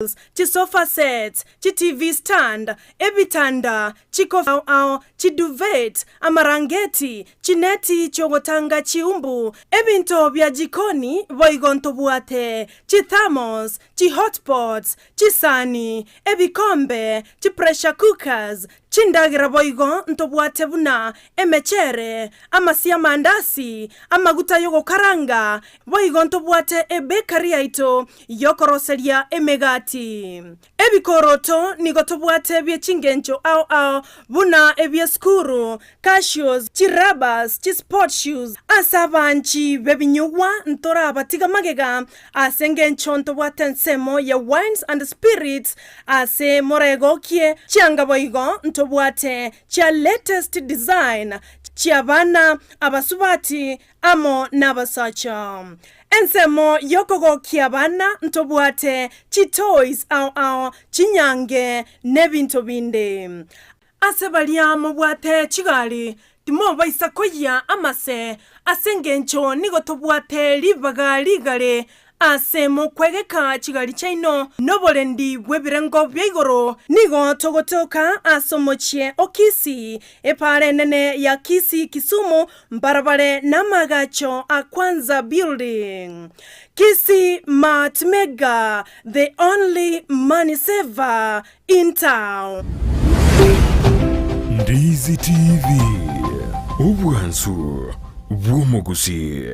Tables, chisofa sets, chi TV stand, ebitanda, chikofa ao, chiduvet, amarangeti, chineti chogotanga chiumbu, ebinto bya jikoni boigo ntobwate, chithamos, chihotpots, chisani, ebikombe, chipressure cookers, chindagira boigo ntobwate buna emechere, amasi amandasi, amaguta yogokaranga, boigo ntobwate ebekari yaito yokoroseria emegati. Ebikoroto nigo tobwate byechingencho ao ao buna ebyeskuru, cashews, chirabas, chisport shoes, asabanchi bebinyugwa ntora batiga magega asengencho ntobwate nsemo ya wines and spirits ase moregokie chianga boigo ntobwate chia latest design chiabana abasubati amo n'abasacha. Ensemo yokogokia abana ntobwate chitoys ao ao chinyange n'ebinto binde. Ase baria mobwate chigari timobaisa koya amase asengencho nigo tobwate ribaga rigare ase mokwegeka chigari chaino noborendi bw'ebirengo bya igoro nigo togotoka ase omochie o Kisii epare nene ya Kisii Kisumu mbarabare n'amagacho a Kwanza building. Kisii Mart Mega, the only money saver in town. Ndizi TV, obwansu bw'omugusi.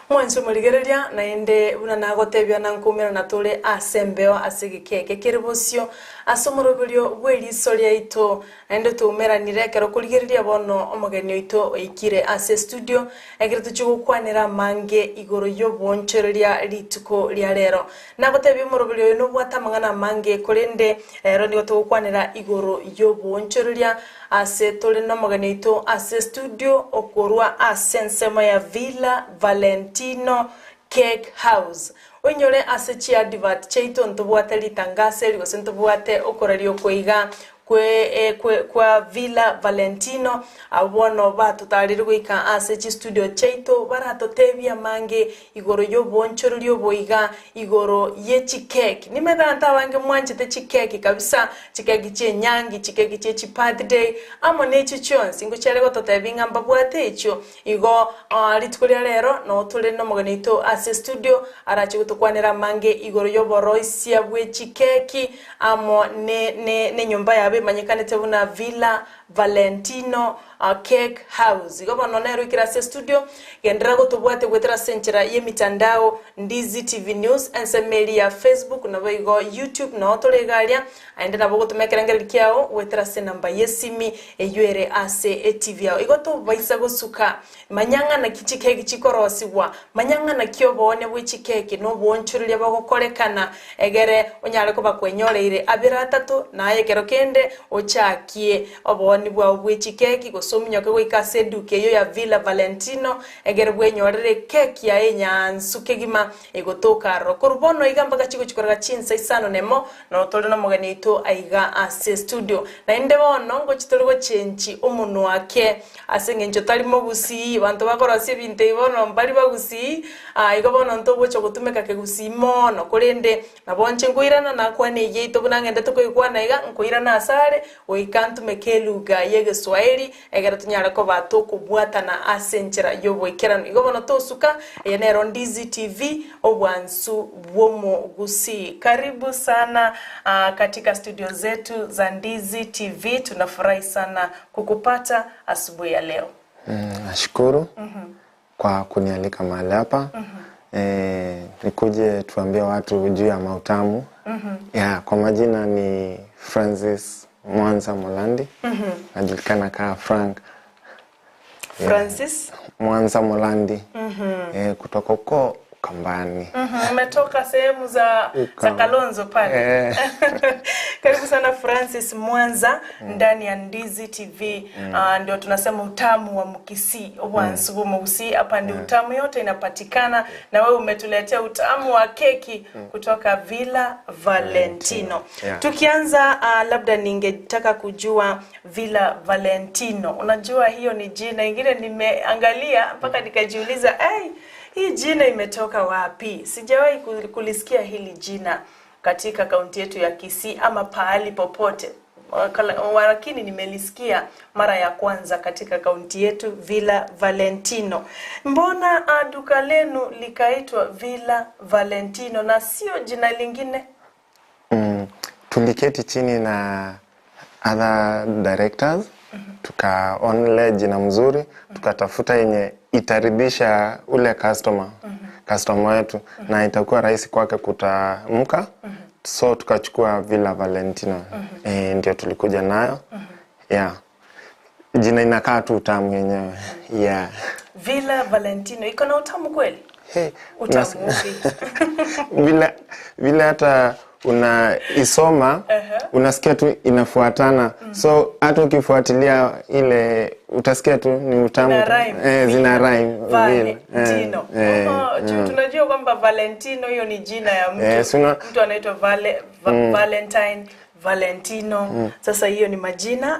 Mwanso murigereria naende buna nagotebia na nkumira na tore asembeo asigikeke kiribosio asomorobirio bw'eriso riaito naende tumeranire kero kurigereria bono omogeni oito oikire ase studio egere tuchigokwanera mange igoro y'obonchereria rituko ria rero nagotebia omorobirio oyo nobwata amang'ana mange korende ero nigo togokwanera igoro y'obonchereria ase tore n'omogeni oito ase studio okorwa ase ensemo ya Villa Valentino Cake House. Onyore ase chiadvert chaito ntobwate ritangase rigose ntobwate okorario koiga kwe kwa Villa Valentino abono batutarire goika ase chi studio chaito baratotebia mange igoro y'obonchorerio boiga igoro ye chikeki nimethanta bange mwanchete chikeki kabisa chikeki chie nyangi chikeki chie chi birthday amo nechi chionsi ngochare gototebia ng'a mbabwate echo igo rituko ria rero no tore n'omogenito ase studio arache gotokwanera mange igoro y'oboroisia bwe chikeki amo ne nyumba yabe manyikanete buna Villa Valentino Cake House. Igo bono nero ikira se studio gendera gotobwate gwetera senchera ye mitandao Ndizi TV News ensemeli ya Facebook nabo igo YouTube no toregaria aende nabo gotumekera kiao gwetera se namba yesimi eyuere ase eTV yao igo tobaisa gosuka manyanga na kichikeki chikorosiwa manyanga na kiobone bw'chikeki no bonchururia bagokorekana egere onyare ko bakwenyoreire abira atatu naye kero kende ochakie oboni bwa bw'chikeki gosominyoke goika ase eduka eyo ya Villa Valentino egere bwenyorere keki ya enyansu kegima egotoka aro korubono iga mpaka chigochikorera chinsa isano nemo no tore n'omogeni oito aiga ase studio naende bono ngochi tore gochenchi omonwa wake ase eng'encho tari mogusii banto bakorosia ebinto ebi bono mbari bagusii igo bono ntogocha gotumeka kegusii mono korende nabo nche nkoirana nakwana eyeito buna ng'ende tokoigwana iga nkoirana asare goika ntumeke eluga ya egeswahili egere tunyare koba tokobwatana ase enchera y'oboikeranu igo bono tosuka eye nero Ndizi TV obwansu bw'omogusii. Karibu sana katika studio zetu za Ndizi TV, tunafurahi sana kukupata asubuhi ya leo. Nashukuru kwa kunialika mahali hapa. Nikuje tuambie watu juu ya mautamu. Ya, kwa majina ni Francis Mwanza Molandi. Najulikana kama Frank. Francis Mwanza Molandi. Kutoka huko Ukambani. Umetoka sehemu za Kalonzo pale. Karibu sana Francis Mwanza ndani ya Ndizi TV. Ndio tunasema utamu wa Mkisii, obwansu Mkisii hapa ndio utamu yote inapatikana, na wewe umetuletea utamu wa keki kutoka Villa Valentino. Tukianza, labda ningetaka kujua Villa Valentino. Unajua hiyo ni jina ingine nimeangalia mpaka nikajiuliza, hey, hii jina imetoka wapi? Sijawahi kulisikia hili jina katika kaunti yetu ya Kisii ama pahali popote. Lakini nimelisikia mara ya kwanza katika kaunti yetu, Villa Valentino. Mbona duka lenu likaitwa Villa Valentino na sio jina lingine? Tuliketi chini na other directors, tukaonelea jina mzuri, tukatafuta yenye itaridhisha ule customer wetu na itakuwa rahisi kwake kutamka. So tukachukua Villa Valentino. Ndio tulikuja nayo. Yeah. Jina inakaa tu utamu yenyewe. Yeah. Villa Valentino iko na utamu kweli? Hey, Utamu upi? Vile hata unaisoma unasikia tu inafuatana. So hata ukifuatilia ile utasikia tu ni utamu. Zina rhyme. Valentino. Tunajua kwamba Valentino hiyo ni jina ya mtu. Mtu anaitwa Valentine, Valentino. Sasa hiyo ni majina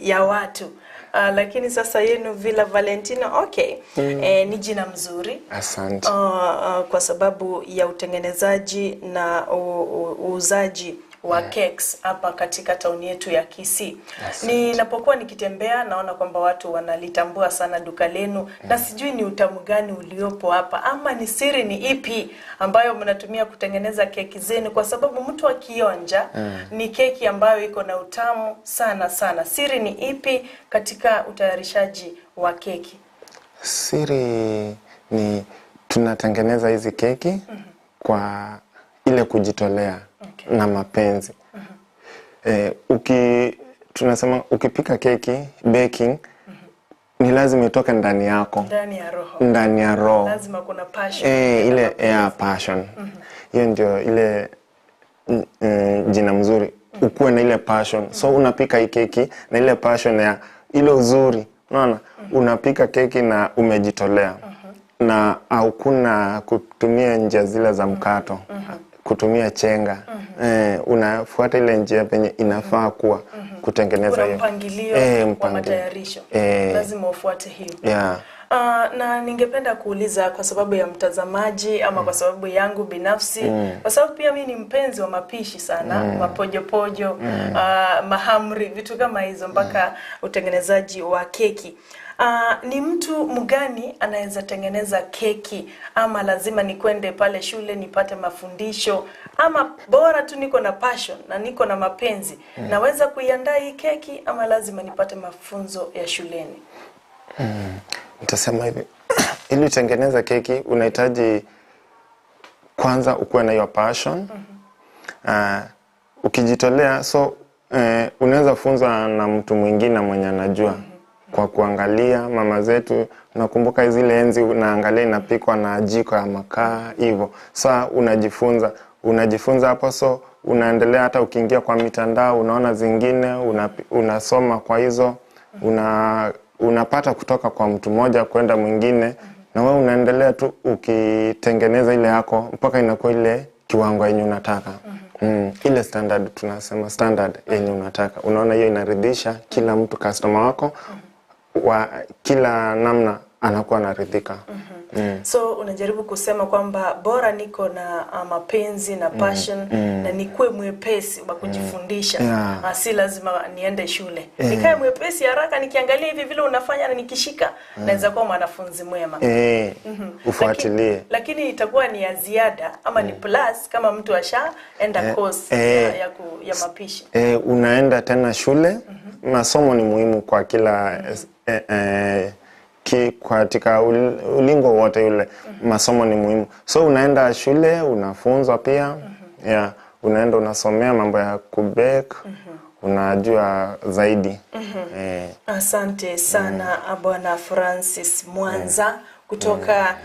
ya watu. Lakini sasa yenu Villa Valentino, okay. Ni jina mzuri. Asante. Kwa sababu ya utengenezaji na uuzaji wa cakes hapa katika tauni yetu ya Kisii. Ninapokuwa nikitembea naona kwamba watu wanalitambua sana duka lenu, na sijui ni utamu gani uliopo hapa ama ni siri ni ipi ambayo mnatumia kutengeneza keki zenu, kwa sababu mtu akionja ni keki ambayo iko na utamu sana sana. Siri ni ipi katika utayarishaji wa keki? Siri ni tunatengeneza hizi keki kwa ile kujitolea na mapenzi. Tunasema ukipika keki, baking, ni lazima itoke ndani yako. Ndani ya roho. Ndani ya roho. Lazima kuna passion. Ile passion. Hiyo ndio ile jina mzuri. Ukuwe na ile passion. So unapika hii keki na ile passion ya ile uzuri. Unaona? Unapika keki na umejitolea. Na hakuna kutumia njia zile za mkato. Kutumia chenga. Unafuata ile njia penye inafaa kuwa kutengeneza hiyo. Mpangilio wa matayarisho. Lazima ufuate hiyo. Yeah. Na ningependa kuuliza kwa sababu ya mtazamaji ama kwa sababu yangu binafsi, kwa sababu pia mimi ni mpenzi wa mapishi sana, mapojopojo, mahamri, vitu kama hizo mpaka utengenezaji wa keki. Ni mtu mgani anaweza tengeneza keki, ama lazima nikwende pale shule nipate mafundisho, ama bora tu niko na passion na niko na mapenzi naweza kuiandaa hii keki, ama lazima nipate mafunzo ya shuleni? Nitasema hivi, ili utengeneze keki unahitaji kwanza ukuwe na hiyo passion. Ukijitolea, so unaweza funzwa na mtu mwingine mwenye anajua. Kwa kuangalia mama zetu, nakumbuka zile enzi unaangalia inapikwa na jiko ya makaa hivyo. Sasa unajifunza hapo, so unaendelea hata ukiingia kwa mitandao unaona zingine, unasoma kwa hizo, unapata kutoka kwa mtu mmoja kwenda mwingine, na wewe unaendelea tu ukitengeneza ile yako mpaka inakuwa ile kiwango yenye unataka. Ile standard, tunasema standard yenye unataka. Unaona hiyo inaridhisha kila mtu, customer wako wa kila namna anakuwa anaridhika. So unajaribu kusema kwamba bora niko na mapenzi na passion na nikuwe mwepesi wa kujifundisha. Si lazima niende shule. Nikae mwepesi haraka, nikiangalia hivi vile unafanya na nikishika, naweza kuwa mwanafunzi mwema. Ufuatilie. Lakini itakuwa ni ya ziada ama ni plus kama mtu ashaenda course ya mapishi. Unaenda tena shule. Masomo ni muhimu kwa kila katika ulingo wote yule. Masomo ni muhimu. So unaenda shule, unafunzwa pia. Yeah, unaenda unasomea mambo ya kubake. unajua zaidi. Asante sana Bwana Francis Mwanza kutoka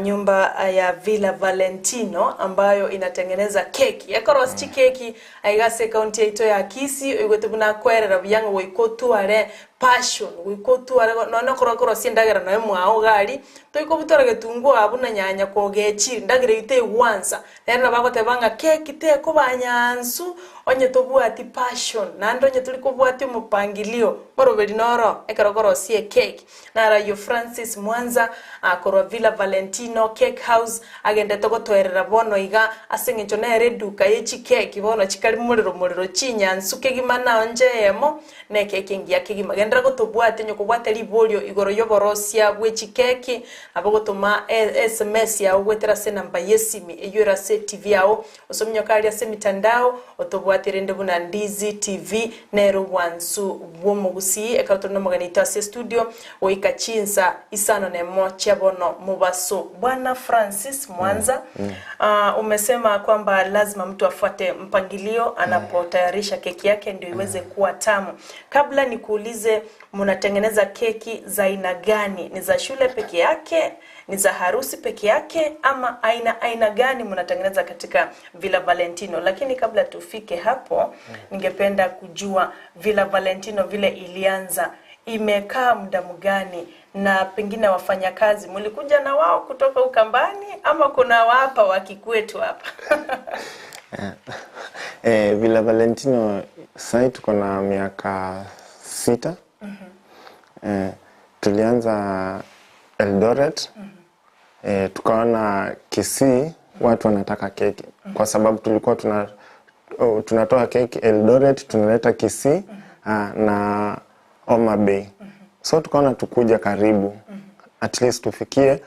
nyumba ya Villa Valentino ambayo inatengeneza keki ekorosi keki aigase kaunti yaito ya Kisii igwete buna kwerera buyanga goikotware passion goikotware none korokorosi endagera naye mwao gari toikobutora getungu abu na nyanya kogechi ndagera ite igwansa nere nabagotebanga keki tekobanyansu onye tobwati passion nando onye tuli kobwati omopangilio moroberi noro ekerokorosi ekeki narayo Francis Mwanza akorwa Villa Valentino Cake House agende togotwerera bono iga ase eng'encho nere eduka ye chikeki bono chikari morero morero chinyansu kegima nao njeyemo na ekeki engiya kegima gendera gotobwate onye kobwate riborio igoro yoborosia bwe chikeki abo gotoma SMS yao gwetera ase namba yesimi eyo era ase TV yao osomnyoka aria ase mitandao otobwaterende buna Ndizi TV nero bwansu bw'omogusi ekero tore nomoganito ase studio goika chinsa isano nemo chiabono mubaso. Bwana Francis Mwanza, umesema kwamba lazima mtu afuate mpangilio anapotayarisha keki yake ndio iweze kuwa tamu. Kabla nikuulize, mnatengeneza keki za aina gani? Ni za shule peke yake? Ni za harusi peke yake? Ama aina gani mnatengeneza katika Villa Valentino? Lakini kabla tufike hapo, ningependa kujua Villa Valentino vile ilianza, imekaa muda mgani, na pengine wafanyakazi mlikuja na wao kutoka Ukambani ama kuna wapa wa kikwetu hapa? Villa Valentino sasa tuko na miaka 6. Tulianza Eldoret. Tukaona Kisii watu wanataka keki kwa sababu tulikuwa tunatoa keki Eldoret tunaleta Kisii na Homa Bay. So tukaona tukuja karibu, at least tufikie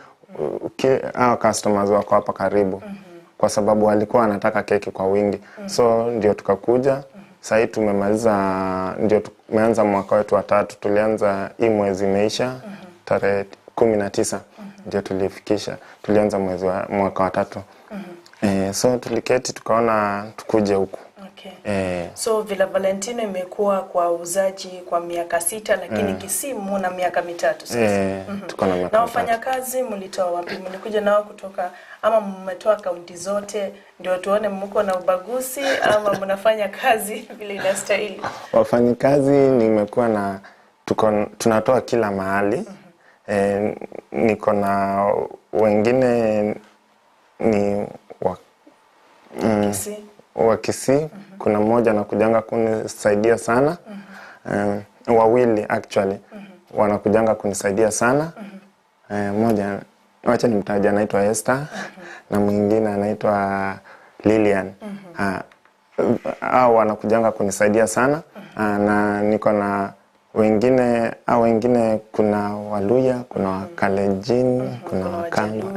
our customers wako hapa karibu, kwa sababu walikuwa wanataka keki kwa wingi. So ndio tukakuja. Sasa tumemaliza, ndio tumeanza mwaka wetu wa 3. Tulianza hii mwezi imeisha tarehe 19 ndio tulifikisha, tulianza mwezi wa mwaka wa 3. So tuliketi tukaona tukuje huku. Okay. So Villa Valentino imekuwa kwa uuzaji kwa miaka 6, lakini Kisii mna miaka 3 sasa. Tuko na miaka Na wafanyakazi mlitoa wapi? Mlikuja nao kutoka ama mmetoa kaunti zote ndio tuone mko na ubaguzi ama mnafanya kazi vile inastahili? Wafanyikazi nimekuwa na tunatoa kila mahali. Niko na wengine ni Kisii. Wa Kisii. Kuna mmoja anakujanga kunisaidia sana. Wawili actually wanakujanga kunisaidia sana. Mmoja wacha nimtaje, anaitwa Esther na mwingine anaitwa Lilian. Hao wanakujanga kunisaidia sana. Na niko na wengine wengine, kuna Waluya, kuna Wakalenjin, kuna Wakamba,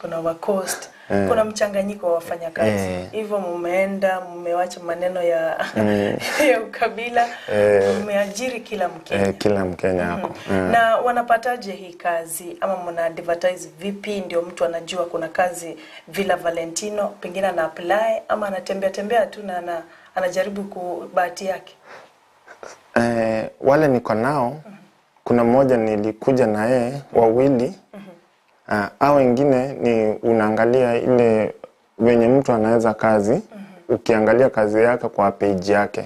kuna wa Coast. Kuna mchanganyiko wa wafanyakazi. Hivyo mumeenda, mmewacha maneno ya ya ukabila, mmeajiri kila Mkenya. Kila Mkenya hako. Na wanapataje hii kazi ama mna advertise vipi ndio mtu anajua kuna kazi Villa Valentino, pengine ana apply ama anatembea tembea tu na anajaribu kubahati yake? Wale niko nao, kuna mmoja nilikuja na yeye, wawili. Au wengine ni unaangalia ile wenye mtu anaweza kazi, ukiangalia kazi yake kwa page yake.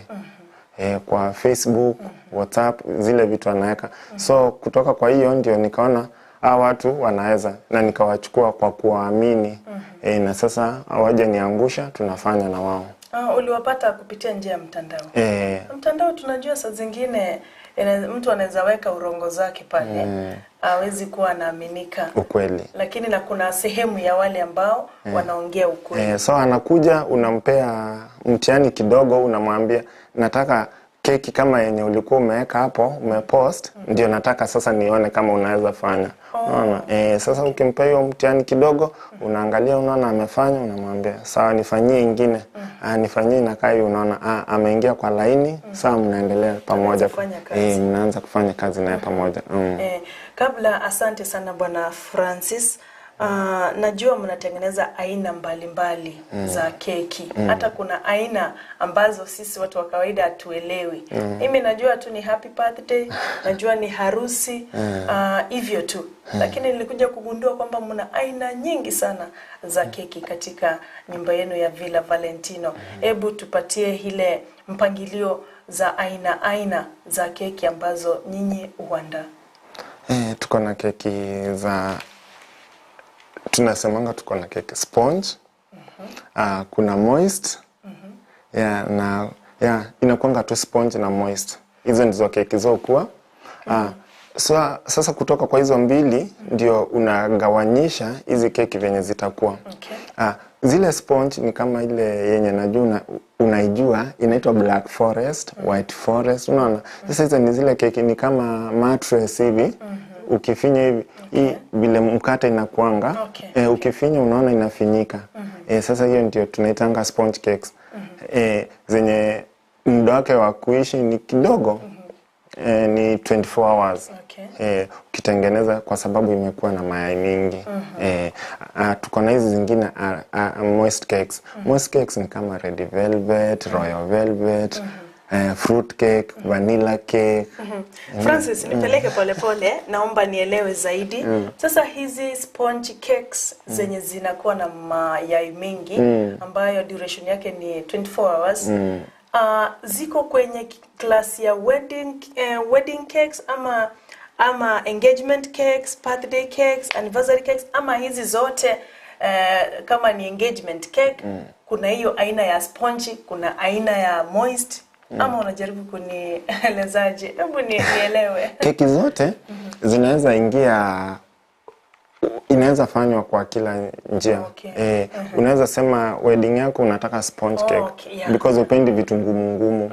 Kwa Facebook, WhatsApp, zile vitu anaweka. So kutoka kwa hiyo ndio nikaona hawa watu wanaweza na nikawachukua kwa kuwaamini. Na sasa hawajaniangusha, tunafanya na wao. Uliwapata kupitia njia ya mtandao? Mtandao tunajua saa zingine mtu anaweza weka urongo zake pale, hawezi kuwa anaaminika. Ukweli. Lakini na kuna sehemu ya wale ambao wanaongea ukweli. So anakuja unampea mtihani kidogo, unamwambia nataka keki kama yenye ulikuwa umeweka hapo, umepost, ndio nataka sasa nione kama unaweza fanya. Unaona? Sasa ukimpea hiyo mtihani kidogo, unaangalia unaona amefanya, unamwambia sawa nifanyie ingine. Nifanyie na kai, unaona ameingia kwa laini, sawa mnaendelea pamoja. Mnaanza kufanya kazi naye pamoja. Kabla, asante sana Bwana Francis. Najua mnatengeneza aina mbalimbali za keki. Hata kuna aina ambazo sisi watu wa kawaida hatuelewi. Mimi najua tu ni happy birthday, najua ni harusi, hivyo tu. Lakini nilikuja kugundua kwamba mna aina nyingi sana za keki katika nyumba yenu ya Villa Valentino. Hebu tupatie ile mpangilio za aina aina za keki ambazo nyinyi huandaa. Tuko na keki za, tunasemanga tuko na keki sponge. Kuna moist. Yeah, na yeah, inakuanga tu sponge na moist. Hizo ndizo keki zokuwa. So, sasa kutoka kwa hizo mbili ndio unagawanyisha hizi keki venye zitakuwa. Okay. Zile sponge ni kama ile yenye najua unaijua inaitwa Black Forest, White Forest, unaona? Sasa hizo ni zile keki ni kama mattress hivi. Ukifinya hivi, hii vile mkate inakuanga, ukifinya unaona inafinyika. Sasa hiyo ndio tunaitanga sponge cakes. Zenye muda wake wa kuishi ni kidogo. Ni 24 hours. Okay. Ukitengeneza kwa sababu imekuwa na mayai mingi. Tuko na hizi zingine moist cakes. Moist cakes ni kama red velvet, royal velvet, fruit cake, vanilla cake. Francis, nipeleke polepole, naomba nielewe zaidi. Sasa hizi sponge cakes zenye zinakuwa na mayai mengi ambayo duration yake ni 24 hours. Ziko kwenye class ya wedding cakes ama engagement cakes, birthday cakes, anniversary cakes, ama hizi zote kama ni engagement cake, kuna hiyo aina ya sponge, kuna aina ya moist. Ama unajaribu kunielezaje? Hebu nielewe. Keki zote zinaweza ingia, inaweza fanywa kwa kila njia. Okay. Unaweza sema wedding yako unataka sponge cake. Okay, yeah. Because upendi vitu ngumu ngumu.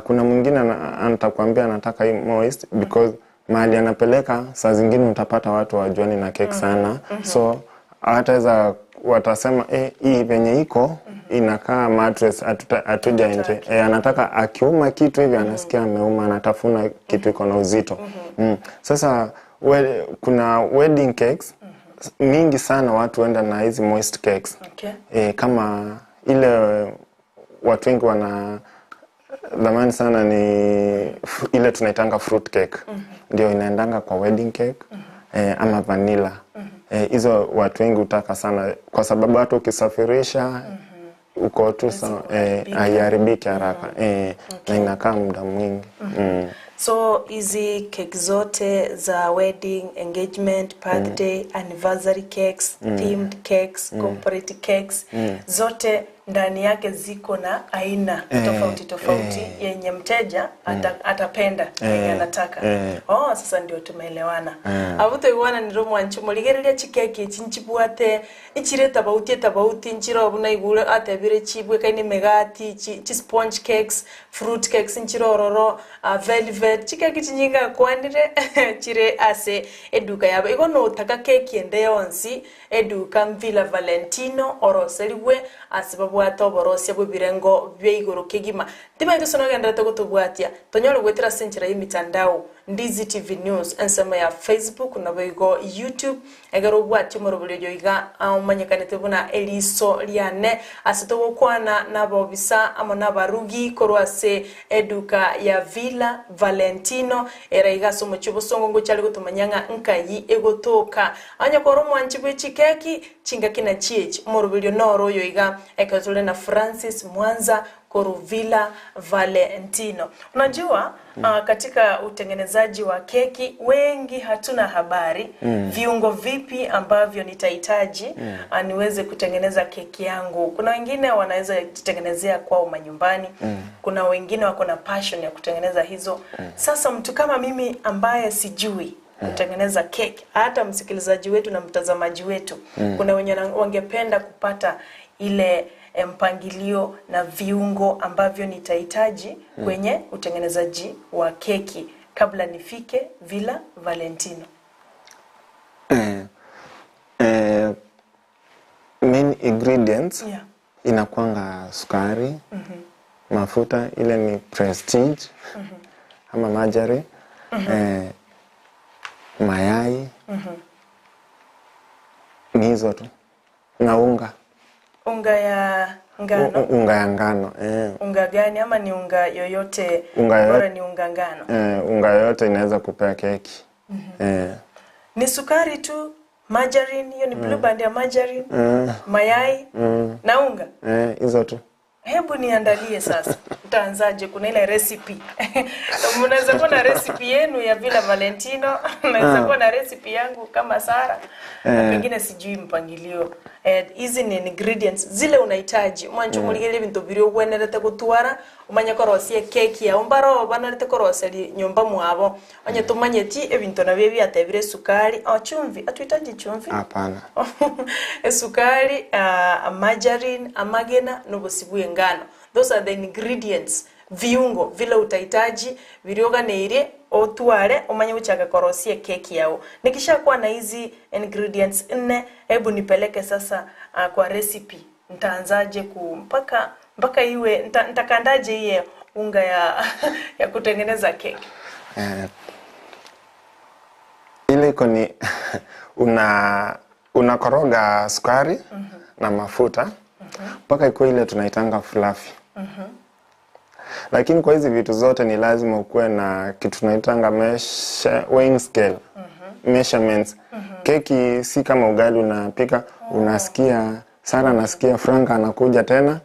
Kuna mwingine anatakwambia anataka hii moist because mahali anapeleka saa zingine utapata watu wajuani na cake sana. So hataweza, watasema hii venye iko inakaa mattress, hatuja nje. Anataka akiuma kitu hivi anasikia ameuma, anatafuna kitu iko na uzito. Sasa kuna wedding cakes mingi sana watu huenda na hizi moist cakes. Okay. Kama ile watu wengi wana dhamani sana ni ile tunaitanga fruit cake. Ndio inaendanga kwa wedding cake, ama vanilla. Hizo watu wengi hutaka sana kwa sababu hata ukisafirisha uko tu sawa, haiharibiki haraka. Na inakaa muda mwingi. So hizi cake zote za wedding, engagement, birthday, anniversary cakes, themed cakes, corporate cakes, zote ndani yake ziko na aina tofauti tofauti yenye mteja atapenda yenye anataka. Oh, sasa ndio tumeelewana. Abuto iwana ni romo anchumo ligereria chikeki chinchibwate ichire tabauti tabauti nchiro buna igure atebire chibwe kaini megati chi sponge cakes, fruit cakes nchiro ororo, velvet chikeki chinyinga kwandire chire ase eduka yabo igo no taka keki ende yonsi eduka Villa Valentino oroseriwe asibabu atoborosia bwibirengo bya igoro kegima timaito sonogendera togotobwatia tonyore gwetera senchera y'emitandao Ndizi TV News ensemo ya Facebook na boigo YouTube egero bwati morobolyo iga amanyekanete buna eliso liane asitogokwana nabobisa amo nabarugi korwase eduka ya Villa Valentino era igaso muchibosongo ngochali gotumanyanga nkayi egotoka anya koro mwanchi bwechikeki chingaki na chiech morobolyo noro yo iga ekatole na Francis Mwanza koru Villa Valentino. Unajua katika utengenezaji wa keki wengi hatuna habari viungo vipi ambavyo nitahitaji niweze kutengeneza keki yangu. Kuna wengine wanaweza kutengenezea kwao manyumbani, kuna wengine wako na passion ya kutengeneza hizo. Sasa mtu kama mimi ambaye sijui kutengeneza keki, hata msikilizaji wetu na mtazamaji wetu, kuna wenye wangependa kupata ile mpangilio na viungo ambavyo nitahitaji kwenye utengenezaji wa keki kabla nifike Villa Valentino. Main ingredients inakuanga sukari, mafuta ile ni Prestige ama margarine, mayai, Hizo tu na unga. Unga ya ngano. Unga ya ngano. Unga gani ama ni unga yoyote? Unga yoyote. Bora ni unga ngano. Unga yoyote inaweza kupea keki. Ni sukari tu, margarine, hiyo ni Blue Band ya margarine, mayai na unga. Hizo tu. Hebu niandalie sasa. Utaanzaje? Kuna ile recipe. Mnaweza kuwa na recipe yenu ya Villa Valentino, naweza kuwa na recipe yangu kama Sara. Na pengine sijui mpangilio. Hizi ni ingredients zile unahitaji. Mwancho muligele bintu biri ogwenerete gutwara, umanye korosie keki ya umbaro banarete koroseri nyumba mwabo. Onye tumanyeti ebintu nabyo byatebire sukari, chumvi, atuhitaji chumvi. Hapana. Sukari, margarine, amagena n'obusi ngano. Those are the ingredients. Viungo vile utahitaji virioganeirie otware umanye uchaka korosie keki yao. Nikishakuwa na hizi ingredients 4, hebu nipeleke sasa kwa recipe. Nitaanzaje mpaka iwe nitakandaje iye unga ya ya kutengeneza keki? Ile iko ni unakoroga sukari na mafuta mpaka ikuwe ile tunaitanga fluffy. Lakini kwa hizi vitu zote ni lazima ukuwe na kitu tunaitanga weighing scale. Measurements. Keki si kama ugali unapika, unasikia Sara anasikia Frank anakuja tena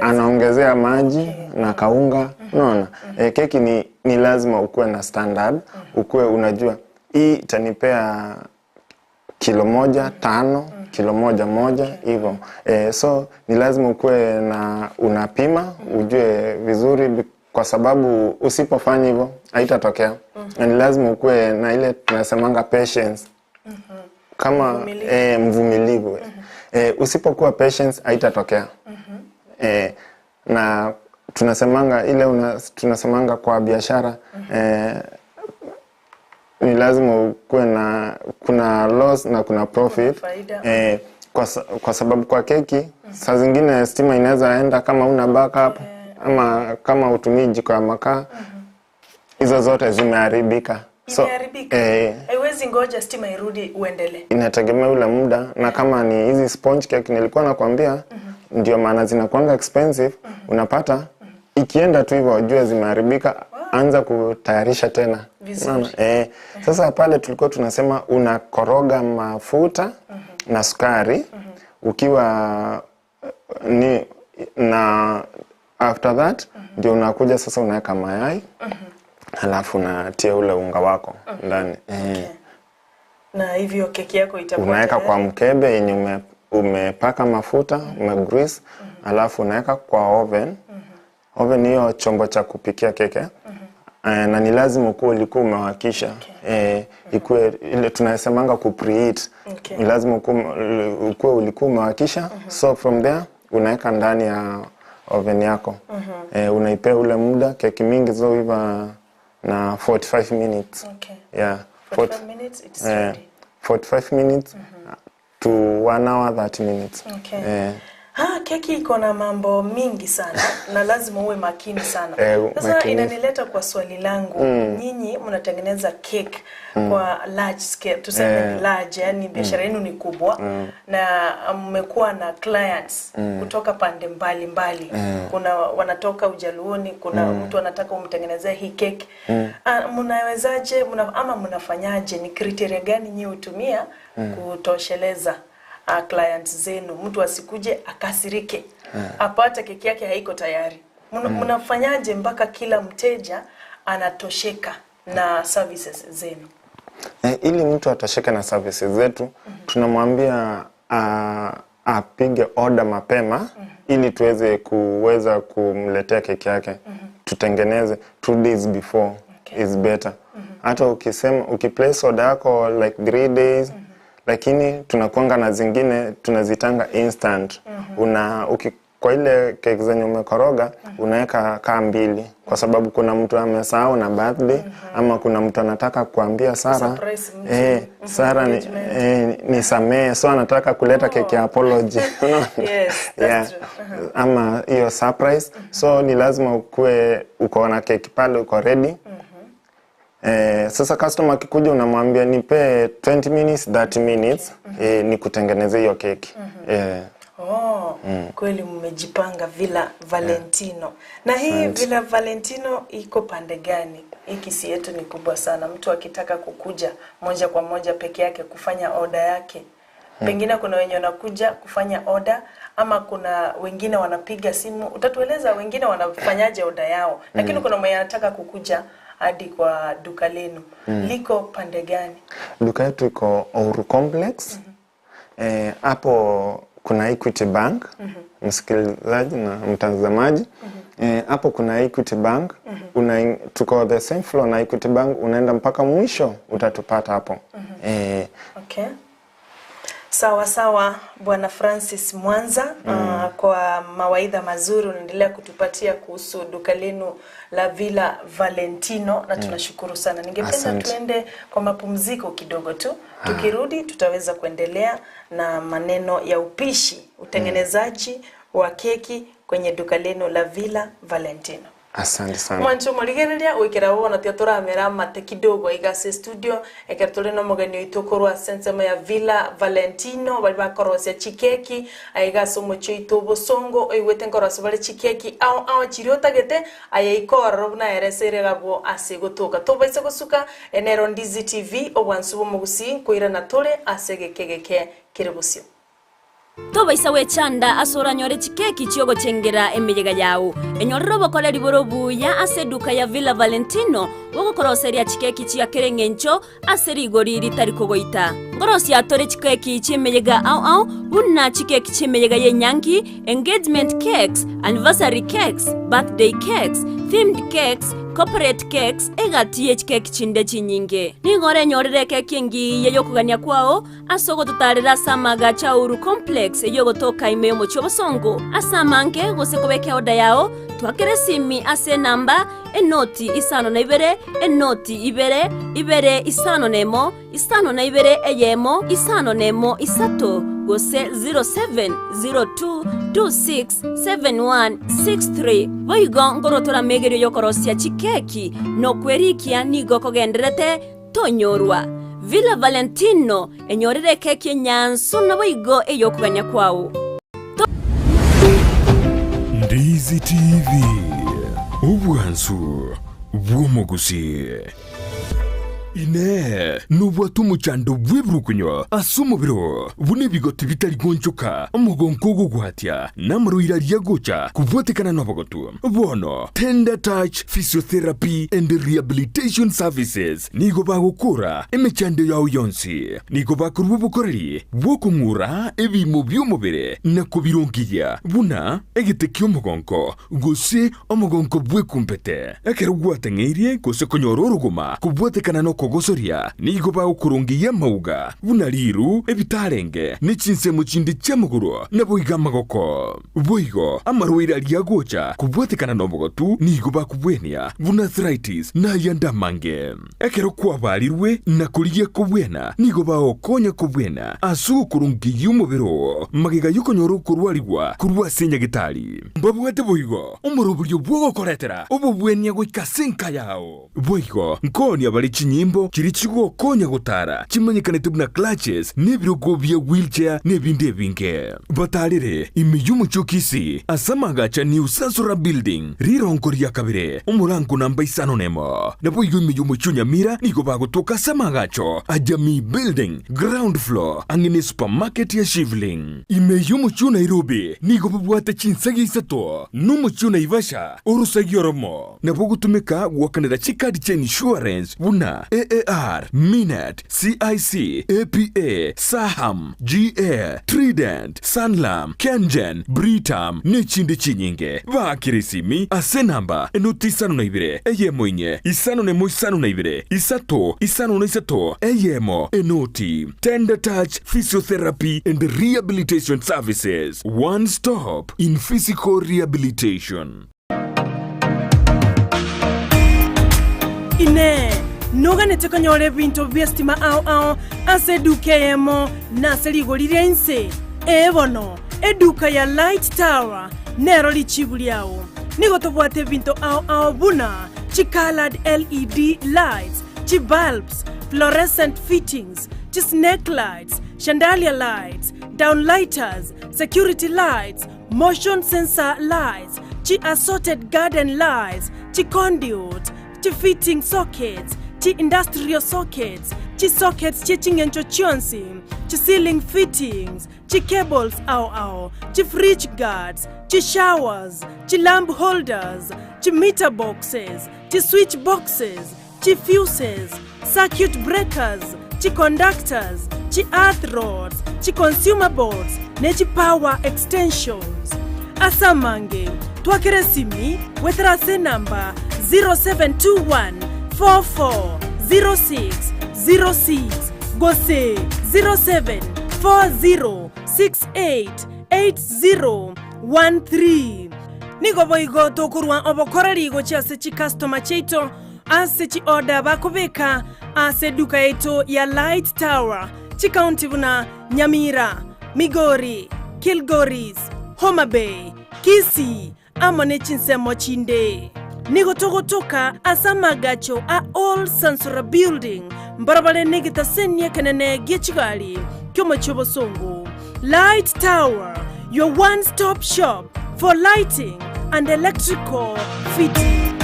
anaongezea maji na kaunga. Unaona? Keki ni lazima ukuwe na standard, ukuwe unajua hii itanipea kilo 1.5, kilo 1.1 hivyo. So ni lazima ukuwe na unapima, ujue vizuri, kwa sababu usipofanya hivyo haitatokea. Na ni lazima ukuwe na ile tunasemanga patience. Kama mvumilivu. Usipokuwa patience haitatokea. Na tunasemanga ile tunasemanga kwa biashara, ni lazima ukuwe na kuna loss na kuna profit. Kwa sababu kwa keki saa zingine stima inaweza enda kama una backup ama kama utumii jiko ya makaa. Hizo zote zimeharibika. So, haiwezi ngoja stima irudi uendelee. Inategemea ule muda, na kama ni hizi sponge cake nilikuwa nakwambia, ndio maana zinakuanga expensive. Unapata ikienda tu hivyo ujue zimeharibika, anza kutayarisha tena. Sasa pale tulikuwa tunasema unakoroga mafuta na sukari ukiwa ni na after that ndio unakuja sasa unaweka mayai. Halafu unatia ule unga wako ndani. Na hivyo keki yako itakuwa unaweka kwa mkebe yenye umepaka mafuta, umegrease, halafu unaweka kwa oven. Oven hiyo chombo cha kupikia keke. Na ni lazima ukuwe ulikuwa umewakisha. Ikuwe ile tunasemanga ku preheat. Ni lazima ukuwe ulikuwa umewakisha. So from there unaweka ndani ya oven yako. Unaipea ule muda, keki mingi zoiva na 45 minutes. Yeah. 45 minutes it's ready. 45 minutes to 1 hour 30 minutes. Keki iko na mambo mingi sana na lazima uwe makini sana. Sasa inanileta kwa swali langu. Nyinyi mnatengeneza cake kwa large scale, tuseme large, yani biashara yenu ni kubwa na mmekuwa na clients kutoka pande mbali mbali. Kuna wanatoka Ujaluoni, kuna mtu anataka umtengenezee hii cake. Mnawezaje ama mnafanyaje? Ni criteria gani nyinyi hutumia kutosheleza clients zenu, mtu asikuje akasirike apate keki yake haiko tayari? Mnafanyaje mpaka kila mteja anatosheka na services zenu? Ili mtu atosheke na services zetu, tunamwambia apige order mapema ili tuweze kuweza kumletea keki yake. Tutengeneze 2 days before is better. Hata ukisema ukiplace order yako like 3 days, lakini tunakuanga na zingine tunazitanga instant. Kwa ile keki zenye umekoroga unaweka kaa 2, kwa sababu kuna mtu amesahau na birthday ama kuna mtu anataka kuambia Sara Sara ni samee, so anataka kuleta keki ya apology. Yes, that's true. Ama hiyo surprise. So ni lazima ukue uko na keki pale, uko ready. Sasa customer akikuja unamwambia nipe 20 minutes, 30 minutes, nikutengeneze hiyo keki. Oh, kweli mmejipanga Villa Valentino. Na hii Villa Valentino iko pande gani? Hii Kisii yetu ni kubwa sana. Mtu akitaka kukuja moja kwa moja peke yake kufanya oda yake, pengine kuna wenye wanakuja kufanya oda ama kuna wengine wanapiga simu. Utatueleza wengine wanafanyaje oda yao, lakini kuna mwenye anataka kukuja hadi kwa duka lenu. Liko pande gani? Duka yetu iko Uhuru Complex. Hapo kuna Equity Bank. Msikilizaji na mtazamaji, hapo kuna Equity Bank. Tuko the same floor na Equity Bank, unaenda mpaka mwisho utatupata hapo. Okay. Sawa sawa, Bwana Francis Mwanza, kwa mawaidha mazuri unaendelea kutupatia kuhusu duka lenu la Villa Valentino na tunashukuru sana. Ningependa Asante. tuende kwa mapumziko kidogo tu. Tukirudi tutaweza kuendelea na maneno ya upishi, utengenezaji wa keki kwenye duka lenu la Villa Valentino. Asante sana. Mwancho morigereria wikira wona tia turamera mate kidogo igase studio ekera turi na mugeni witu korwa sensemo ya Villa Valentino bari bakorosia chikeki aigase omochie oito obosongo oigwete nkorosia bare chikeki ao ao chiri otagete aya ikororo buna eresere gabwo ase gotoka tobaise gosuka enero Ndizi TV obwansu bw'omogusi nkoirana tore ase geke geke kere bosio. Tobaisa wechanda ase oranyore chikeki chiogochengera emeyega yao enyorero bokoreri borobuya ase eduka ya Villa Valentino bogokoroseria chikeki chiakere ng'encho ase rigori ritari kogoita ngorosia atore chikeki chiemeyega ao ao buna chikeki chiemeyega yenyangi, engagement cakes, anniversary cakes, birthday cakes, themed cakes, corporate cakes egati chikeki chinde chinyinge nigore enyorere keki engiya yokogania kwao ase ogototarera ase amagacha a Uhuru Complex eyogotoka ime omochie obosongo ase amange gose kobeka oda yao twakere simi ase enamba enoti 52 enoti 2 2 51 52 eyemo 51 3 gose 0702267163 boigo ngorotora megerio yokorosia chikeki nokwerikia nigo kogenderete tonyorwa Villa Valentino enyorere keki enyansu naboigo eyokogania kwao. Ndizi TV, obwansu bw'omogusi. Ine nubwate omochando bw'ebirukunyo ase omobiro buna ebigoti bitari gonchoka omogonko ogogwatia n'amarwaire aria gocha kubwatekana n'obogotu bono Tender Touch Physiotherapy and Rehabilitation Services nigo bagokora emechando yao yonsi nigo bakorwa obokoreri bwokong'ura ebimo by'omobere na kobirongiya buna egete ky'omogonko gose omogonko bwekumpete ekero gwateng'eirie gose konyora orogoma kubwatekana n'okogosoria nigo bagokurungiya mauga buna riru ebitarenge nechinsemo chinde chiamagoro naboiga amagoko boigo amarwaire aria gocha kubwatekana n'obogotu nigo bakubwenia buna arthritis nayanda amange ekero kwabarirwe na korigia kobwena nigo bagokonya kobwena ase ogokurungiya omobere oo magega yokonyora okorwarigwa korwa ase enyagitari mbabwate boigo omoroberio bwogokoretera obobwenia goika ase enka yao boigo nkonia bari chinyimbo chiri chigokonya gotara chimanyekanete buna clutches n'ebirogo bya wheelchair n'ebindi ebinge batarire ime y'omochokisi ase amagacha New Sansora Building rirongo ria kabere omorango namba 51 naboigo ime y'omochio Nyamira nigo bagotoka ase amagacho Ajami Building ground floor ang'e supermarket ya Shivling ime y'omochio Nairobi nigo babwate chinsagi isato n'omochio Naivasha orusagi oromo nabo gotumeka gwakanera chikadi cha insurance buna AAR, Minet, CIC, APA, Saham, GA, Trident, Sanlam, Kengen, Britam n'echindi chinyinge bakirisimi ase namba enoti 52 eyemo inye 5152 3 53 eyemo enoti. Tender Touch Physiotherapy and Rehabilitation Services, one stop in physical rehabilitation. Ine noganete konyora ebinto bia stima ao ao ase eduka eyemo na ase rigori ria inse ebono eduka ya Light Tower nero richibu riao nigo tobwate ebinto ao ao buna chicolored LED lights. Chi-bulbs, fluorescent fittings, chi-snake lights, chandelier lights, downlighters, security lights, motion sensor lights, chi-assorted garden lights, chi-conduit, chi-fitting sockets, chi-industrial sockets, chi-sockets chieching'encho chionsi, chi-ceiling fittings, chi-cables ao ao, chi-fridge guards, chi-showers, chi-lamp holders, chi-meter boxes, chi-switch boxes, chi-fuses, circuit breakers, chi-conductors, chi-earth rods, chi-consumer boards, ne chi-power extensions. Asamange twakere simi wetherase namba 0721 4406 06 gose 07 40 68 8013. Nigo boigo tokorwa obokoreri gochia ase chikastoma chiaito ase chioda bakobeka ase eduka yaito ya Light Tower chikaunti buna Nyamira, Migori, Kilgoris, Homa Bay, Kisii amo ne chinsemo chinde. Nigo togotoka ase amagacho a All Sansora Building mbarabare negetasenie kenene gie chigari kiomochie obosongo. Light Tower, your one-stop shop for lighting and electrical fittings.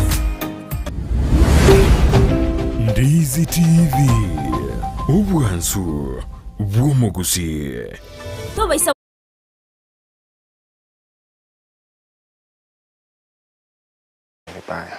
Ndizi TV, obwansu bw'omugusi. Tobaisa Vibaya.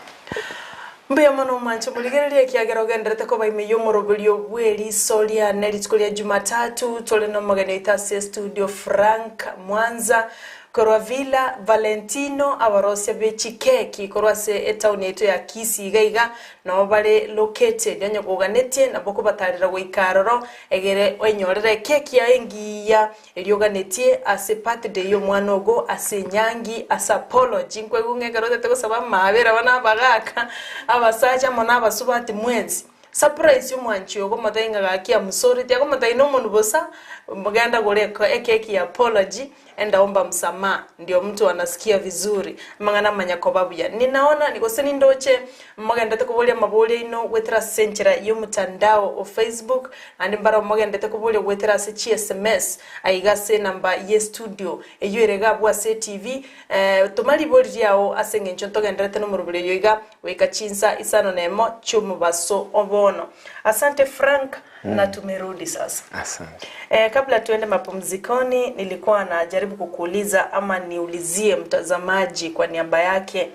Mbuya mono mwancho muligereria kiagera ogenderete koba ime y'omoroberio bw'eriso riane rituko ria Jumatatu tore na omogeni oito ase studio Frank Mwanza korwa Villa Valentino abarosia be chikeki korwa ase etown yaito ya Kisii iga iga nabo bare located onye koganetie nabo kobatarera goika aroro egere oinyorere keki yaye engiya erioganetie ase birthday y'omwana ogo ase enyangi ase apology nkwegung'e ekero otete gosaba amabera bana abagaka abasacha amo na abasubati mwensi surprise y'omwanchi ogo omotai ng'a gaki amusoreti agomotai na omonto bosa mgenda gore ekeki ya apology endaomba msamaha ndio mtu anasikia vizuri mang'ana manya koba buya. Ninaona nigose nindoche mogendete koboria maboria ino gwetera ase enchera y'omotandao o Facebook ande mbara mogendete koboria gwetera ase chi SMS aiga ase namba ye studio eyo ere gabwo ase TV toma ribori riao ase eng'encho ntogenderete nomorobori oyo iga goika chinsa isano na emo chiomobaso obono. Asante Frank. Na tumerudi sasa. Asante. Kabla tuende mapumzikoni nilikuwa najaribu kukuuliza ama niulizie mtazamaji kwa niaba yake.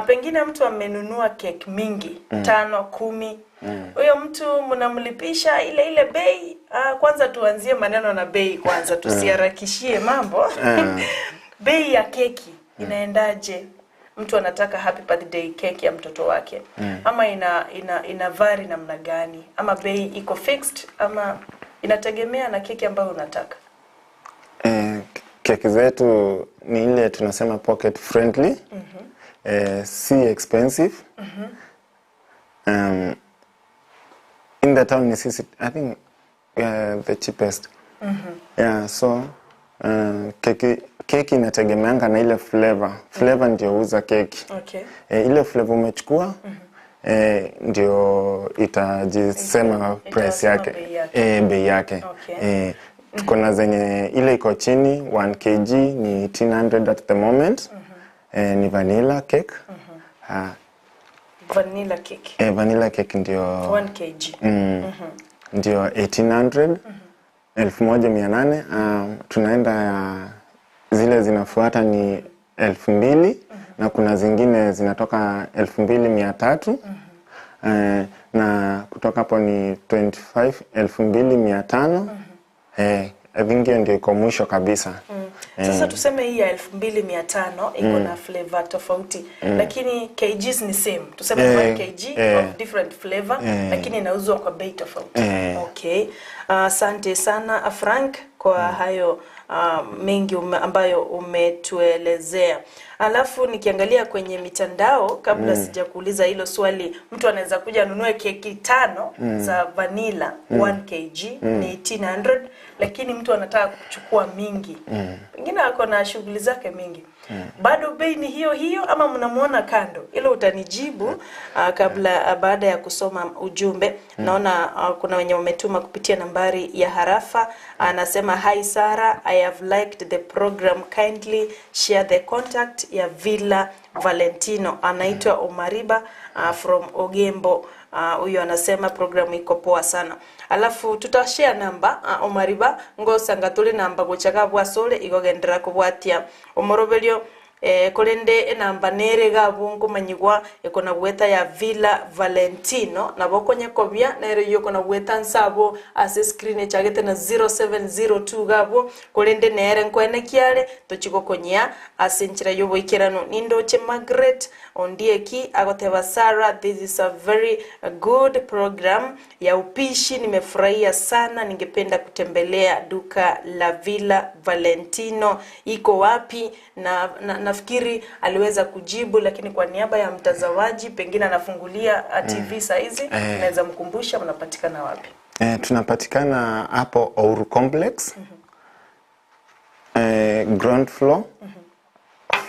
Pengine mtu amenunua keki mingi, 5, 10. Huyo mtu mnamlipisha ile ile bei? Kwanza tuanzie maneno na bei kwanza, tusiharakishie mambo. Bei ya keki inaendaje? Mtu anataka happy birthday cake ya mtoto wake. Ama ina vary namna gani? Ama bei iko fixed ama inategemea na keki ambayo unataka? Keki zetu ni ile tunasema pocket friendly. Si expensive. In the town ni sisi, I think we are the cheapest. Yeah, so keki inategemeanga na ile flavor. Flavor ndio uza keki. Ile flavor umechukua ndio itajisema price Itasema yake. bei yake. Bei yake. Tuko na zenye ile iko chini 1 kg ni 1800 at the moment. Ni vanilla cake. Vanilla cake. Vanilla cake ndio 1 kg. Ndio 1800, 1800. Tunaenda ya zile zinafuata ni 2000 na kuna zingine zinatoka 2300. Na kutoka hapo ni 25, 2500. I think hiyo ndio iko mwisho kabisa. Sasa tuseme hii ya 2500 iko na flavor tofauti, lakini kgs ni same. Tuseme 1 kg of different flavor, lakini inauzwa kwa bei tofauti. Okay. Asante sana Frank. kwa hayo mengi ambayo umetuelezea. Alafu nikiangalia kwenye mitandao kabla sijakuuliza hilo swali, mtu anaweza kuja anunue keki 5 za vanilla 1 kg ni 1800, lakini mtu anataka kuchukua mingi, pengine ako na shughuli zake mingi, bado bei ni hiyo hiyo ama mnamuona kando? Ilo utanijibu kabla baada ya kusoma ujumbe. Naona kuna wenye wametuma kupitia nambari ya harafa. Anasema, hi Sarah, I have liked the program, kindly share the contact ya Villa Valentino. Anaitwa Omariba from Ogembo. Huyo anasema programu iko poa sana. Alafu tutashare namba Omariba ngosanga tuli namba gochaka bwasole igogendera kubwatia omoroberio kolende enamba nere gabo nkumanyigwa ekona gweta ya Villa Valentino nabo konye kobia nere yoko na gweta nsabo ase screen echagete na 0702 gabo kolende nere nkwene kiale tochigokonyia ase nchira yoboikerano. Nindoche Margaret Ondieki agoteba, Sarah, this is a very good program ya upishi, nimefurahia sana, ningependa kutembelea duka la Villa Valentino, iko wapi? Na nafikiri aliweza kujibu, lakini kwa niaba ya mtazamaji pengine anafungulia TV saizi, naweza mkumbusha mnapatikana wapi? Tunapatikana hapo Ouru Complex, ground floor.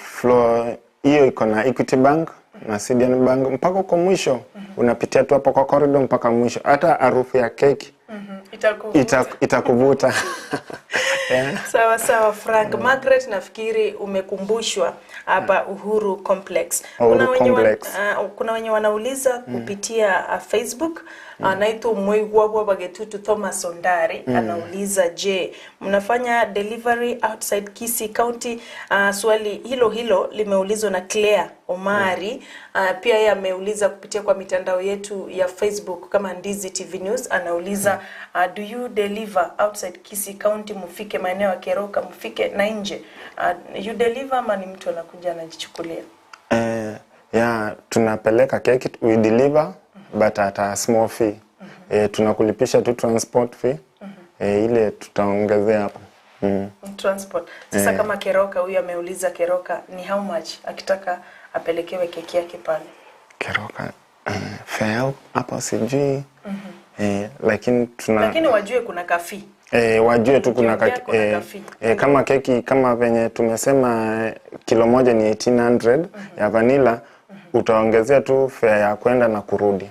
Floor hiyo iko na Equity Bank na Sidian Bank mpaka huko mwisho. Unapitia tu hapo kwa corridor mpaka mwisho. Hata harufu ya keki itakuvuta. Yeah. Sawa sawa Frank. Margaret, nafikiri umekumbushwa hapa Uhuru Complex. Kuna wenye wanauliza kupitia Facebook. Anaitwa Mwigwabwa Bagetutu Thomas Ondari, anauliza, je, mnafanya delivery outside Kisii County? Swali hilo hilo limeulizwa na Claire Omari. Pia yeye ameuliza kupitia kwa mitandao yetu ya Facebook kama Ndizi TV News. Anauliza, do you deliver outside Kisii County? Mufike maeneo ya Keroka, mufike na nje. You deliver ama ni mtu anakuja anajichukulia? Yeah, tunapeleka keki, we deliver but at a small fee. Tunakulipisha tu transport fee. Ile tutaongezea hapo. Transport. Sasa kama Keroka, huyu ameuliza Keroka ni how much akitaka apelekewe keki yake pale? Keroka fare hapo sijui. Lakini lakini wajue kuna kafi. Wajue tu kuna kafi. Kama keki kama venye tumesema kilo moja ni 1800 ya vanilla, utaongezea tu fare ya kwenda na kurudi.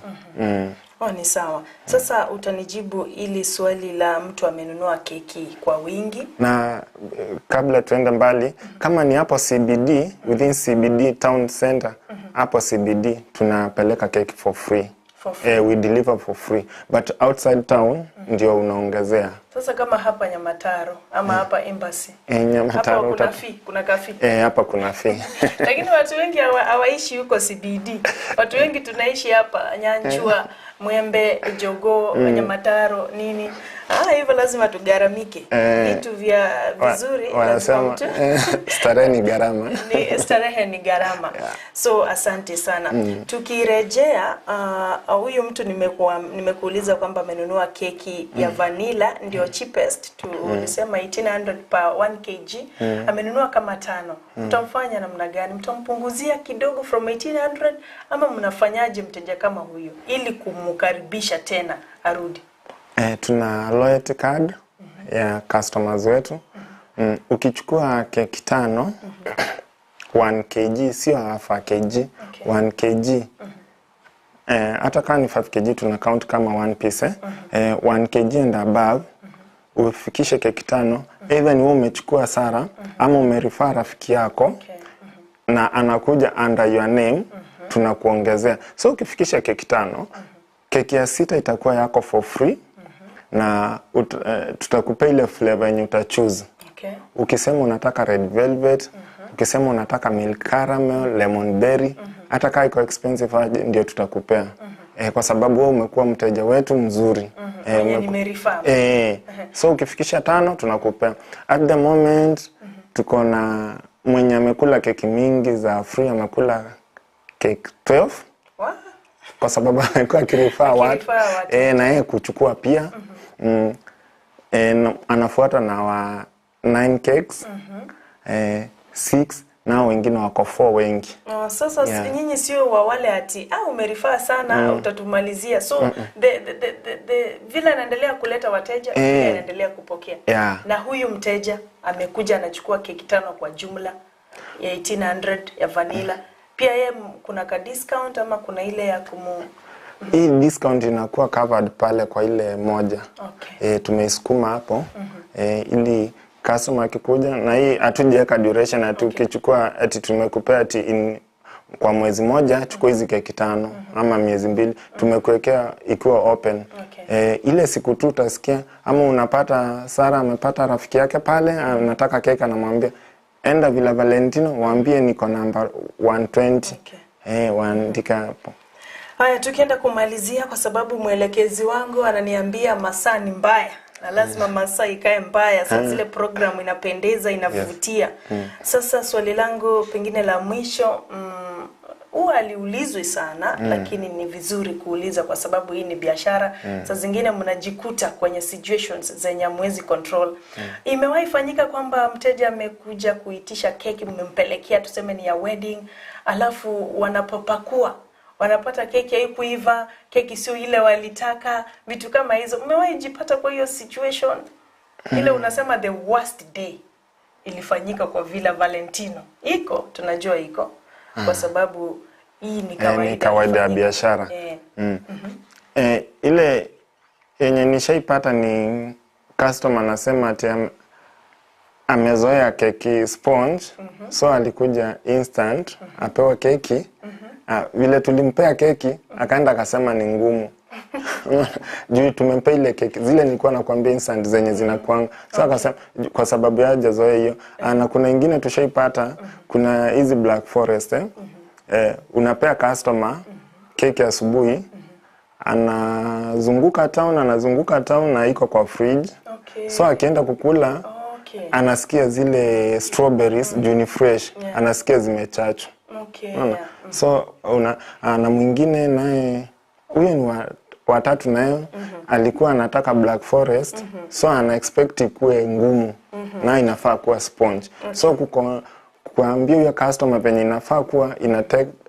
Oh, ni sawa. Sasa utanijibu ili swali la mtu amenunua keki kwa wingi. Na kabla tuende mbali, kama ni hapo CBD, within CBD town center, hapo CBD tunapeleka keki for free. For free. We deliver for free. But outside town ndio unaongezea. Sasa kama hapa Nyamataro ama hapa Embassy. Nyamataro hapa kuna fee, kuna kafi. Hapa kuna fee. Lakini watu wengi hawaishi huko CBD. Watu wengi tunaishi hapa Nyanchua, Mwembe, Jogoo, Nyamataro, nini. Hivyo lazima tugaramike. Vitu vya vizuri wanasema starehe ni gharama. Ni starehe ni gharama. Yeah. So asante sana. Tukirejea huyu mtu nimekuuliza kwamba amenunua keki ya vanilla ndio cheapest, tulisema 1800 per 1 kg. Amenunua kama 5. Mtamfanya namna gani? Mtampunguzia kidogo from 1800 ama mnafanyaje mteja kama huyu ili kumkaribisha tena arudi? Tuna loyalty card ya customers wetu. Ukichukua keki 5, 1 kg, sio half a kg, 1 kg. Hata kama ni 5 kg tuna count kama 1 piece. 1 kg and above, ufikishe keki 5, either ni wewe umechukua Sara ama umerefer rafiki yako na anakuja under your name, tunakuongezea. So ukifikisha keki 5, keki ya 6 itakuwa yako for free. Na tutakupea ile flavor yenye utachoose. Ukisema unataka red velvet, ukisema unataka milk caramel, lemon berry, hata kama iko expensive aje ndio tutakupea. Kwa sababu wewe umekuwa mteja wetu mzuri. So ukifikisha 5 tunakupea. At the moment tuko na mwenye amekula keki mingi za free, amekula cake 12. Wow. Kwa sababu amekuwa akirifaa watu. Na yeye kuchukua pia. Anafuata na wa 9 cakes, 6 na wengine wako 4 wengi. Oh, sasa Yeah. nyinyi sio wa wale ati umerifaa sana utatumalizia. So the vile anaendelea kuleta wateja, vile anaendelea kupokea. Yeah. Na huyu mteja amekuja anachukua keki 5 kwa jumla ya 1800 ya vanilla. Pia yeye kuna ka discount ama kuna ile ya kumu Hii discount inakuwa covered pale kwa ile moja. Okay. Tumeisukuma hapo ili customer akikuja, na hii hatujaweka duration ati ukichukua ati tumekupea ati kwa mwezi moja chukua hizi keki 5 ama miezi 2, tumekuwekea ikiwa open. Okay. Ile siku tu utasikia ama unapata Sara amepata rafiki yake pale anataka keki, anamwambia enda Villa Valentino waambie niko namba 120. Okay. Waandika hapo. Haya, tukienda kumalizia kwa sababu mwelekezi wangu ananiambia masaa ni mbaya na lazima masaa ikae mbaya, sasa zile programu inapendeza, inavutia. Sasa swali langu pengine la mwisho, huwa aliulizwi sana lakini ni vizuri kuuliza kwa sababu hii ni biashara. Saa zingine mnajikuta kwenye situations zenye hamwezi control. Imewahi fanyika kwamba mteja amekuja kuitisha keki, mmempelekea tuseme ni ya wedding, alafu wanapopakua wanapata keki haikuiva, keki sio ile walitaka, vitu kama hizo. Umewahi jipata kwa hiyo situation ile unasema the worst day ilifanyika kwa Villa Valentino? Iko, tunajua iko kwa sababu hii ni kawaida, Ni kawaida ya biashara. Ile yenye nishaipata ni customer anasema ati amezoea keki sponge, so alikuja instant apewa keki. Vile tulimpea keki akaenda akasema ni ngumu. Juu tumempea ile keki zile nilikuwa nakwambia instant zenye zinakuanga. So akasema kwa sababu hajazoea hiyo. Na kuna ingine tushaipata, kuna hizi Black Forest unapea customer keki asubuhi, anazunguka town na iko kwa fridge. Okay. So akienda kukula anasikia zile strawberries juu ni fresh, anasikia zimechachwa. Okay. So na mwingine naye huyo ni watatu nayo alikuwa anataka Black Forest, so ana expect ikuwe ngumu na inafaa kuwa sponge. So kuambia huyo customer penye inafaa kuwa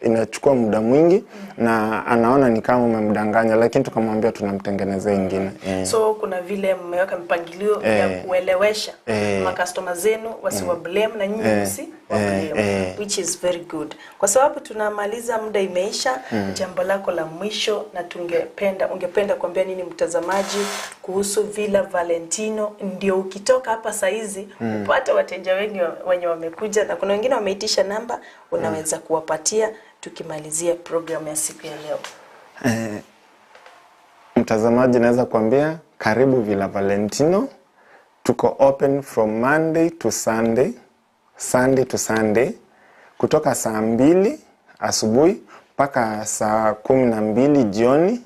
inachukua muda mwingi na anaona ni kama umemdanganya, lakini tukamwambia tunamtengenezea ingine. So kuna vile mmeweka mpangilio ya kuelewesha makastoma zenu wasiwa blame na nyinyi msi wa blame, which is very good. Kwa sababu tunamaliza, muda imeisha. Jambo lako la mwisho, na ungependa kuambia nini mtazamaji kuhusu Villa Valentino, ndio ukitoka hapa saizi upate wateja wengi wenye wamekuja, na kuna wengine wameitisha namba, unaweza kuwapatia tukimalizia program ya siku ya leo. Mtazamaji, naweza kuambia karibu Villa Valentino. Tuko open from Monday to Sunday, Sunday to Sunday, kutoka saa 2 asubuhi mpaka saa 12 jioni.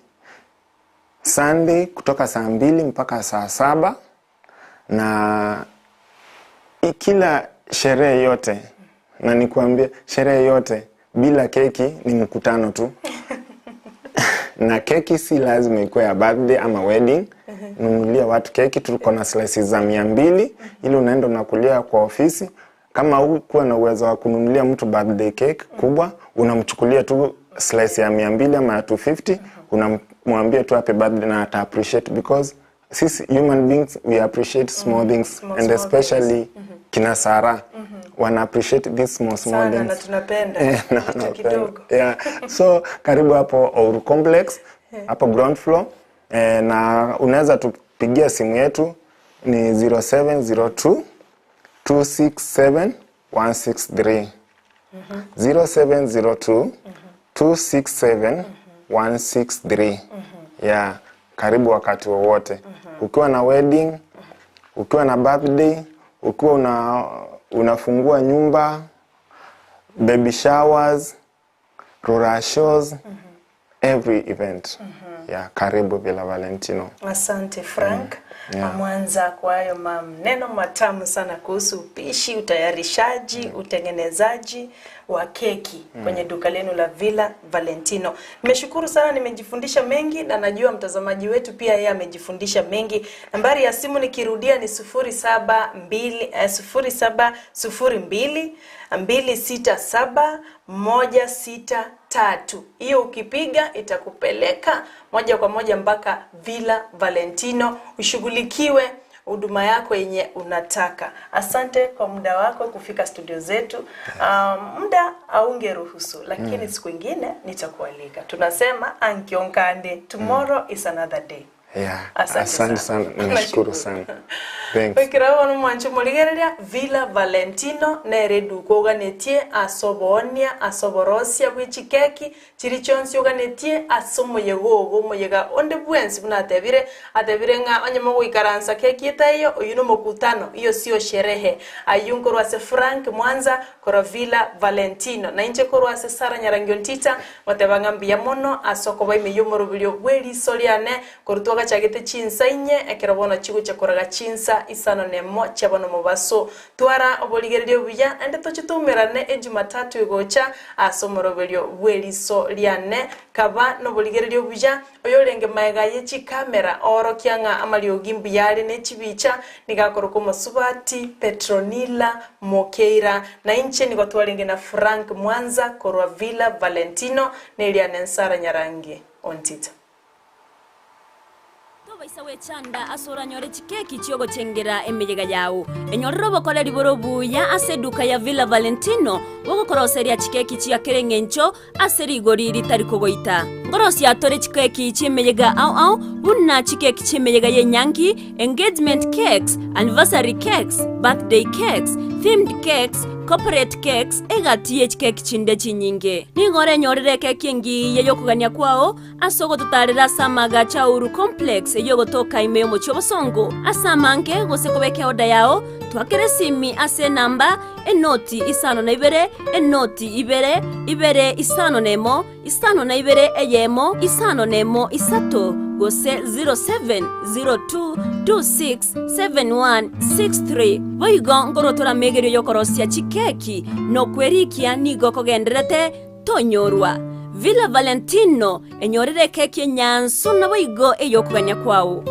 Sunday kutoka saa 2 mpaka saa 7. Na kila sherehe yote, na nikuambia sherehe yote bila keki ni mkutano tu. Na keki si lazima ikuwe ya birthday ama wedding. Nunulia watu keki, tuko na slices za 200 ili unaenda unakulia kwa ofisi. Kama hukuwa na uwezo wa kununulia mtu birthday cake kubwa, unamchukulia tu slice ya 200 ama ya 250, unamwambia tu happy birthday na ata appreciate, because sisi human beings we appreciate small things, Small, and small especially kina Sara wana appreciate these small Sana, things. na tunapenda kitu kidogo. Yeah. So karibu hapo Ouru Complex, hapo ground floor, na unaweza tupigia simu yetu ni 0702 267 163. 0702 267 163. Yeah, karibu wakati wowote. Ukiwa na wedding, ukiwa na birthday, ukiwa unafungua nyumba, baby showers, rural shows, every event. Yeah, karibu Villa Valentino. Asante Frank. Yeah. Mwanza kwa hayo maneno matamu sana kuhusu upishi, utayarishaji, utengenezaji wa keki kwenye duka lenu la Villa Valentino. Nimeshukuru sana, nimejifundisha mengi na najua mtazamaji wetu pia yeye amejifundisha mengi. Nambari ya simu nikirudia ni 072 0702 267 163. Hiyo ukipiga itakupeleka moja kwa moja mpaka Villa Valentino ushughulikiwe huduma yako yenye unataka. Asante kwa muda wako kufika studio zetu. Muda haungeruhusu, lakini siku ingine nitakualika. Tunasema ankionkande, tomorrow is another day. Yeah. Asante Asante sana. sana. Nimeshukuru sana. Thanks. Wekera bono mwancho morigereria Villa Valentino nere eduka oganetie ase oboonia ase oborosia bwa echikeki chiri chionsi oganetie ase omoyega ogo omoyega onde bwensi buna atebire atebire ng'a onye mogoikaransa keki etaiyo oyu na omokutano iyo sio sherehe aywo nkorwa ase Frank Mwanza korwa Villa Valentino na inche korwa ase Sarah Nyarangi Ontita goteba ng'a mbuya mono ase okoba ime ya omoroberio bwa eriso riane korwa twagachagete chinsa inye ekero bono chigocha koraga chinsa isano nemo chiabono mobaso twara oborigererio buya ende tochitumerane ejumatatu igocha ase omoroberio bwa eriso riane kaba noborigererio buya oyo orenge maega ye chikamera oorokia ng'a amariogi mbuya are na echibicha nigakoroka omosubati Petronila Mokeira na inche nigo twarenge na Frank Mwanza korwa Villa Valentino na eriane Nsara Nyarangi Ontita. Tobaisa wechanda ase oranyore chikeki chiogochengera emeyega yao enyorere obokoreri bore obuya ase eduka ya Villa Valentino bogokoroseria chikeki chiakere eng'encho ase rigori ritari kogoita ngorosia atore chikeki chiemeyega ao ao buna chikeki chiemeyega ya enyangi, engagement cakes, anniversary cakes, birthday cakes, themed cakes, corporate cakes egati ye chikeki chinde chinyinge nigo orenyorere ekeki engiya yokogania kwao ase ogototarera ase amagacha Uhuru Complex eyogotoka ime omochie obosongo ase amange gose kobeka oda yao twakere simi ase enamba enoti isano na ibere enoti ibere ibere isano na emo isano na ibere eyemo isano na emo isato gose 0702267163 boigo nkorotora megerio yokorosia chikeki nokwerikia nigo kogenderete tonyorwa Villa Valentino enyorere keki enyansu na boigo eyokogania kwao.